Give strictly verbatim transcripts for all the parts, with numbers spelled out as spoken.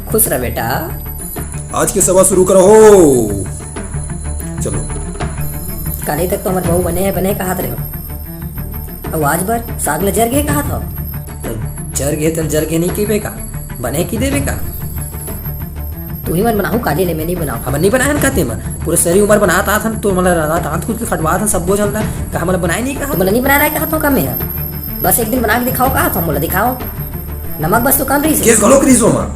खुश रह बेटा। आज के सभा शुरू करो हो। चलो। काली तक तो हमर बहू बने है, बने है कहत रहे हो। अउ आज बर साग ल जर गे कहत हो। त जर गे, त जर गे नहीं कहिबे का? बने की देबे का? तू ही मन बनाहू काली ले, मैं नहीं बनाऊँ। हमन नहीं बनाए हन कहते मन। पूरे सरी उमर बनात आत हन, तो मतलब रात आंत कुछ खटवात हन, सब्बो झन ला। का हमन बनाए नहीं कहा? तो मतलब नहीं बना रहा है कहत हो का मैं? बस एक दिन बना के दिखाओ कहत हो, मोला दिखाओ। नमक बस तो कम रही। केस घलो करिस ओमा।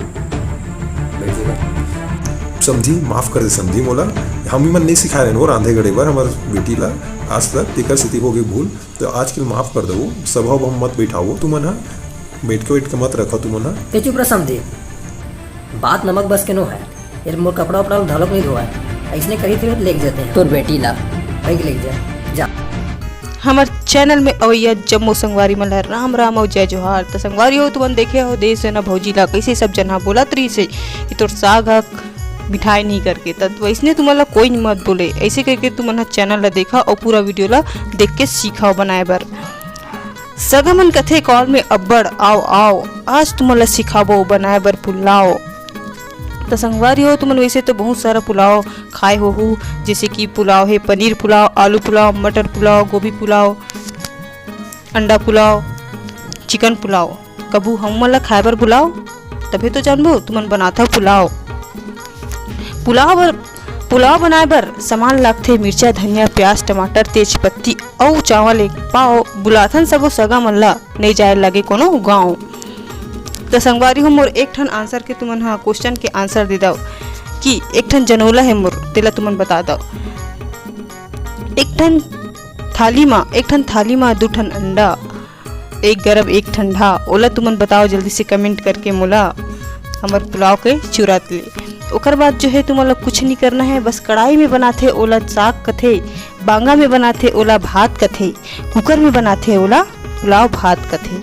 समझी, माफ कर दे समझी मोला। हम ही मन नहीं सिखाए रहन वो रांधे गढ़े बर हमर बेटी ला आज तक, तेकर सेती हो गई भूल। तो आज के माफ कर दो, सभा अब हम मत बैठाओ, तुमन हा बैठ के बैठ के मत रखो तुमन हा। ते चुप रह समझी, बात नमक बस के नो है। ये मोर कपड़ा उपड़ा घलोक नहीं धोआ है, ऐसने करी थे लेके जाते हैं तोर बेटी ला। भाई लेके जा, जा। हमर चैनल में अवैया जम्मो संगवारी मन ला राम राम अउ जय जोहार। त संगवारी हो, तुमन देखे हो देश ना भौजी ला कैसे सब जन हा बोलत रहिस हे कि तोर साग हा मिठाई नहीं करके, त वैसने तुमन ला कोई नहीं मत बोले। ऐसे करके तुमन हा चैनल ला देखा अउ पूरा वीडियो ला देख के सीखा बनाए बर। सगा मन कथे कॉल में अब्बड़ आओ आओ, आज तुमन ला सिखाबो बनाए बर पुलाव। त संगवारी हो, तुमन वैसे तो बहुत सारा पुलाव खाए होहू, जैसे कि पुलाव है पनीर पुलाव, आलू पुलाव, मटर पुलाव, गोभी पुलाव, अंडा पुलाव, चिकन पुलाव। कभू हम मन ला खाए बर बुलाओ, तभे तो जानबो तुमन बनाथव पुलाव। पुलाव बर पुलाव बनाए बर सामान लागथे मिर्चा, धनिया, प्याज, टमाटर, तेज पत्ती अउ चावल एक पाव। बुलाथन सबो सगा मन ला, नइ जाए लागे कोनो गाँव। त संगवारी हो, मोर एक ठन आंसर के तुमन हा क्वेश्चन के आंसर दे दव कि एक ठन जनोला है मोर, तेला तुमन बता दव। एक ठन थाली मा, एक ठन थाली मा दू ठन अंडा, एक गरम एक ठंडा, ओला तुमन बताओ जल्दी से कमेंट करके मोला। हमर पुलाव के चुरात ले। ओकर बाद जो है तुमन ला कुछ नहीं करना है, बस कढ़ाई में बनाथे ओला साग कथे, बांगा में बनाथे ओला भात कथे, कुकर में बनाथे ओला पुलाव भात कथे।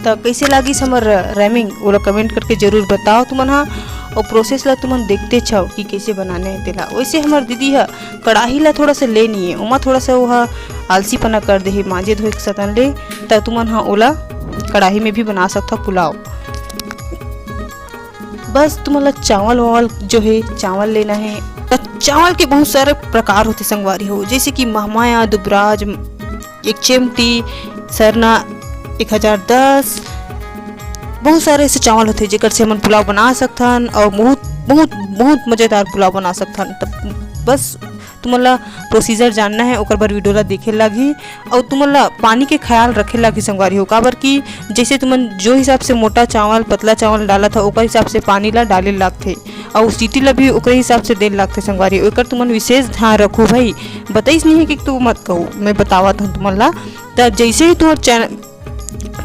त कैसे लागिस हमर रैमिंग, ओला कमेंट करके जरूर बताओ तुमन हा। और प्रोसेस ला तुमन देखते छव कि कैसे बनाने है तेला। वैसे हमर दीदी हा कढ़ाई ला थोड़ा सा ले नहीं है, ओमा थोड़ा सा वो हा आलसीपना कर दे है मांजे धोए के सतन ले। त तुमन हा ओला कढ़ाई में भी बना सकता पुलाव। बस तुमन ला चावल वावल जो है चावल लेना है। त चावल के बहुत सारे प्रकार होते संगवारी हो, जैसे कि महमाया, दुबराज, एक चेमटी, सरना, एक हजार दस, बहुत सारे ऐसे चावल होते जेकर से हमन पुलाव बना सकथन और बहुत बहुत बहुत मजेदार पुलाव बना सकथन। त बस तुमन ला प्रोसीजर जानना है, ओकर बर वीडियो ला देखे लागही। और तुमन ला पानी के ख्याल रखे लागही संगवारी हो, काबर कि जैसे तुमन जो हिसाब से मोटा चावल, पतला चावल डालत हो, ओकर हिसाब से पानी ला डाले लागथे। और सीटी ला भी ओकरे हिसाब से देल लागथे संगवारी हो। एकर तुमन विशेष ध्यान रखो भाई, बताइस नहीं है कि तू मत कहो, मैं बतावत हूँ तुमन ला। त जैसे ही तुहर चैनल,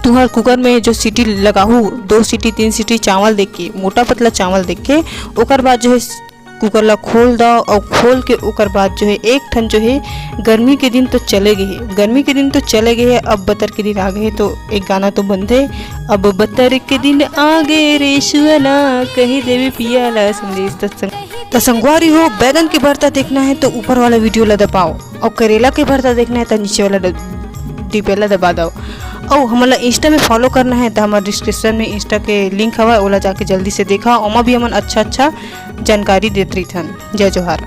तुहर कुकर में जो सीटी लगाहू, दो सीटी, तीन सीटी चावल देके, मोटा पतला चावल देके, ओकर बाद जो है कुकर ला खोल दव और खोल के ओकर बाद जो है एक ठन जो है गर्मी के दिन तो चले गए है, गर्मी के दिन तो चले गए है, अब बतर के दिन आ गए है तो एक गाना तो बनथे, अब बतर के दिन आ गए रे सुअना, कही देवे पिया ला संदेश। त संग-, त संगवारी हो, बैगन के भरता देखना है तो ऊपर वाला वीडियो ला दबाओ और करेला के भरता देखना है तो नीचे वाला ड-, डिब्बे ला दबा दव। और हमन ला इंस्टा में फॉलो करना है तो हमारे डिस्क्रिप्शन में इंस्टा के लिंक हवा, ओला जाके जल्दी से देखा, ओमा भी हमन अच्छा अच्छा जानकारी देत रहिथन। जय जोहार।